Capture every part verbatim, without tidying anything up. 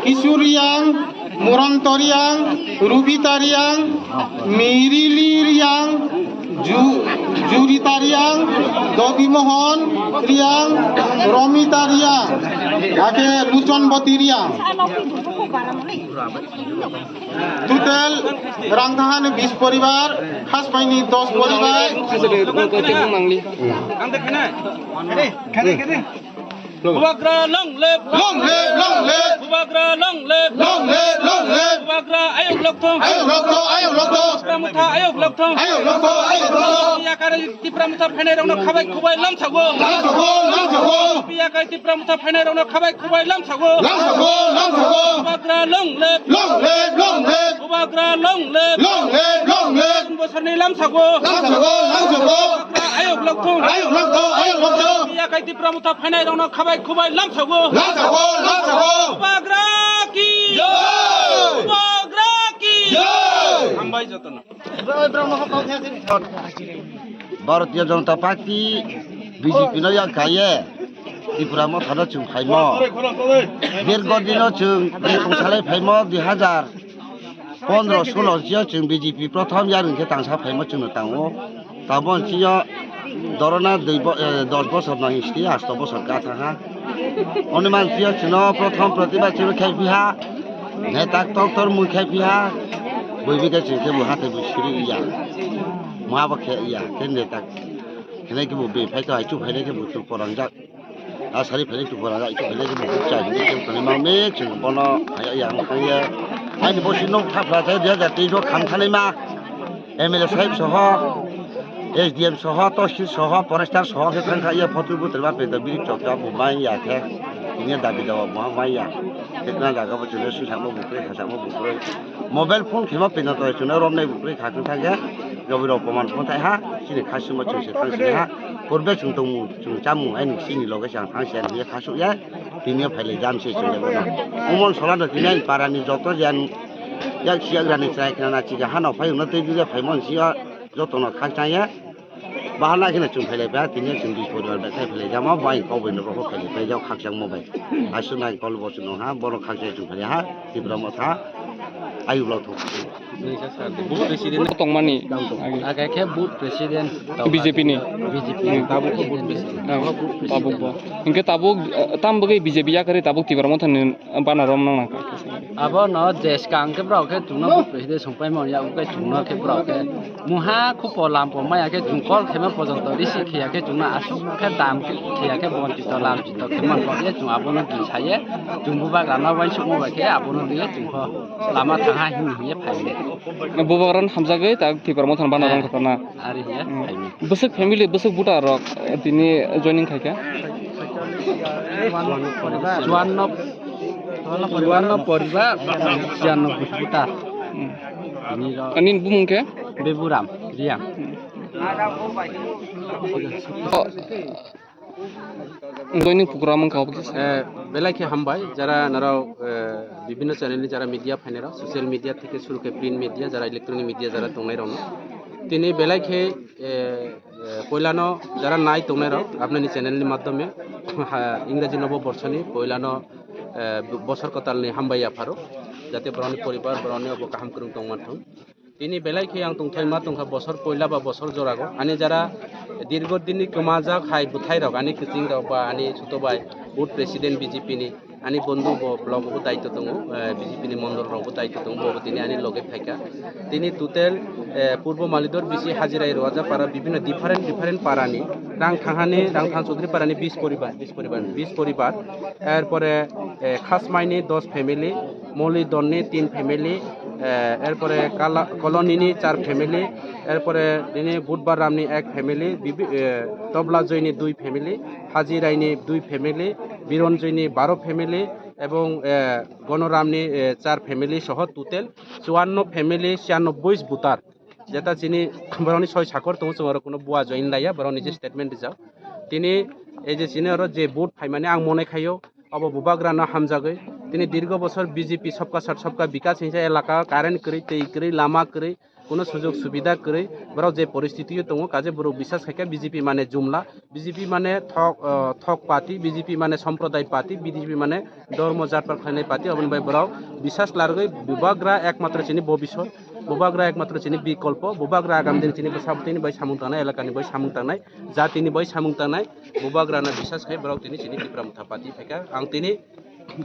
Kisu Riang, Muranto Riang, Rubita Riang, Mirili Riang, Ju-, Jurita Riang, Dobi Mohon Riang, Romita Riang, ake Luchonboti Riang. Total rang thahani bis poribar, khaspaini dos poribar. Bubagra long live! Long live, long live! Bubagra long live! Long live, long live! Bubagra ayok lokthong! Ayok lokthong, ayok lokthong! Tipra Motha ayok lokthong! Ayok lokthong, ayok lokthong! Yakari Tipra Motha phainairokno khabai khubai lamsago! Lamsago, lamsago! Yakari Tipra Motha phainairokno khabai khubai lamsago! Lamsago, lamsago! Bubagra long live! Long live, long live! Bubagra long live! Long live, long live! Bosorni lamsago! Lamsago, lamsago! Bubagra ayok lokthong! Ayok lokthong, ayok lokthong! Yakari Tipra Motha phainairokno khabai khubai lamsago. Lamsago, lamsago. Bubagra ki. Jai. Bubagra ki. Jai. Hambai jotono. Bharatiya Janata Party B J P no yak kaiye Tipra Mothano chwng phaimo. Dirgo dino chwng tongsalai phaimo dui hazar pondro sulo sio chwng B J P prothom yarwng khe tangsa phaima chwngno tango. Tabon sio dorona dui bo-, eh, dos bosor no history asto bosor ka thangha. Oni man sio chwngno prothom protibad chwngno khai piha. Netak tok tor mui khai piha. Bui bikhe chwng khe bo hathai bo siri ya. Mwa bo khe ya. Khe netak. Khenai khe bo be phai to aichu phainai khe bo chwng porangjak. A sari phainai chwng porangjak, aichu phainai khe bo chai hinwi khe tonwi ma me chwng bono haya ya ang thangya. Aini bo si nok thapra thai dia jati jo kham thanai ma. M L A sahib soho, S D M soho, Tohsil soho, Forester soho khe thang kha ya photo butor ma peta biri chok ya bo mai ya khe. Ini dabi dawa bo mai ya. Khe tna jaga bo chwng sui sakma bo kre, ha sakma bo kre. Mobile phone khema pina to chwngno romnai bo kwrwi kha chwng thangkhe, jobirok koman phone thai ha, chini khasima chwng se thang sini ha, purbe chwng tongmung chwng chamung aini chini loge chang thang se ani khasu ya, tini phailai jam se chwng lebo no. Umon sola no tini ani para ni joto jan yak siyak rani chai khna na chiga hano phai uno tei dile phaimon sia joto no khak chang ya. Bahan lagi na chwng phailai ba, tini chwng bis poribar bai khai phailai jama, bai kok bai no rohor phailai pai jao khakchangma bai. Aswk nai kol bo chwng nong ha, bono khakchang chwng phailai ha, Tipra Motha, ayuk lok thok. Tongmani. Age khe booth president. B J P ni. B J P ni. Tabuk khe booth president. Tabuk bo. Hinkhe tabuk, eh, tam bagwi B J P yakarwi tabuk Tipra Motha ni Bana rom nang nang kha. Abo no je skang khe borok khe chwngno booth president song paimani, abo khe chwngno khe borok khe mungha khupo lampo maya khe chwng call khaima pojonto receive khiya khe chwngno aswk khe dam khiya khe bonchito lamchito khe man kok ye chwng abono din saye chwng bubagrano uansukma bai khe abono diye chwng kho lama thangha himwi himye phaimani. Bubagrano hamjagwi tak Tipra Mothano bana rom kha na. Ari hiya, hmm. Bwswk family, bwswk voter rok, eh, tini joining khaikha? Chuanno, chuanno poribar, chianno voter. Hmm. Tini rok. Ani bumung khe? Beburam, Riang. Hmm. Oh. Joining program wngkha obo kisa. Eh, belai khe hambai, jara norok, eh, bibhinno channel ni jara media phainai rok, social media theke suru khe print media, jara electronic media jara tongnai rok no. Tini belai khe, eh, eh, poilano jara nai tongnai rok, apnani channel ni madhyome, ha, Ingraji Nobo Borsoni poilano, eh, bosor kwtal ni hambai yapharo, jate borokni poribar, borokni obo kaham kwrwng tong manthung. Tini belai khe ang tongthai ma tongkha bosor poila ba bosor jorago. Ani jara dirgo dinni kwmajak hai bwthai rok, ani kwching rok ba ani chuto bai booth president B J P ni, ani bondhu bo block bo daityo tongo, eh, B J P ni mondol rok bo daityo tongo, bo bo tini ani loge phaikha. Tini total, eh, Purbo Malidor bisi Hajirai Roaja para bibhinno different different para ni rang thangani, rang thang Chaudhary para ni bis poribar, bis poribar, bis poribar, er pore, eh, Khasmai ni dos family, Moli Don ni tin family, eh, er pore Kala-, Colony ni char family, er pore nini Budhbar Ram ni ek family, Bibi-, eh, Tobla Joy ni dui family, Haji Rai ni dui family, Biron Joy ni baro family, ebong, eh, Gono Ram ni, eh, char family soho total chuanno family, chiannobboi voter. Jeta chini borokni soi sakor tongo, chwng oro kuno bua join laiya, borok nije statement rijak. Tini ei je chini oro je vote phaimani ang mone khaio, obo bubagrano hamjagwi. Tini dirgo bosor B J P Sabka Sath Sabka Bikas hinsa elaka current kwrwi, twi kwrwi, lama kwrwi, Kuno sujog subida kwrwi, borok je poristiti o tongo, kaje borok bisas khaikha B J P mane jumla, B J P mane thok, ah, thok party, B J P mane somproday party, B J P mane dormo jatpar khlainai party, oboni bai borok bisas largwi bubagra ekmatro chini bobisot, bubagra ekmatro chini bikolpo, bubagra agam din chini bwsabwtwini bai samung tangnai, elakani bai samung tangnai, jatini bai samung tangnai, bubagrano bisas khai borok tini chini Tipra Motha party phaikha. Ang tini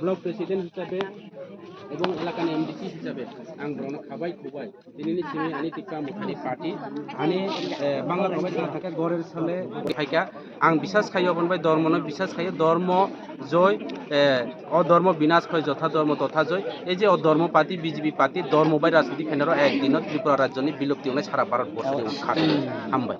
block president hisabe ebong elakani M D C hisabe ang borokno khabai khubai. Tinini simi ani Tipra Mothani party, ani, eh, Bangla rok bai sana thangkhe gorer sale phaikha. Ang bisas khaio, oboni bai dormo no bisas khaio, dormo joi, eh, o dormo binas khoi jotha dormo totha joi. Ei je o dormo party, B J P party, dormo bai rajniti khainaro ek dino Tripura rajyoni bilupti wngnai sara Bharat borso ni kha. Hambai.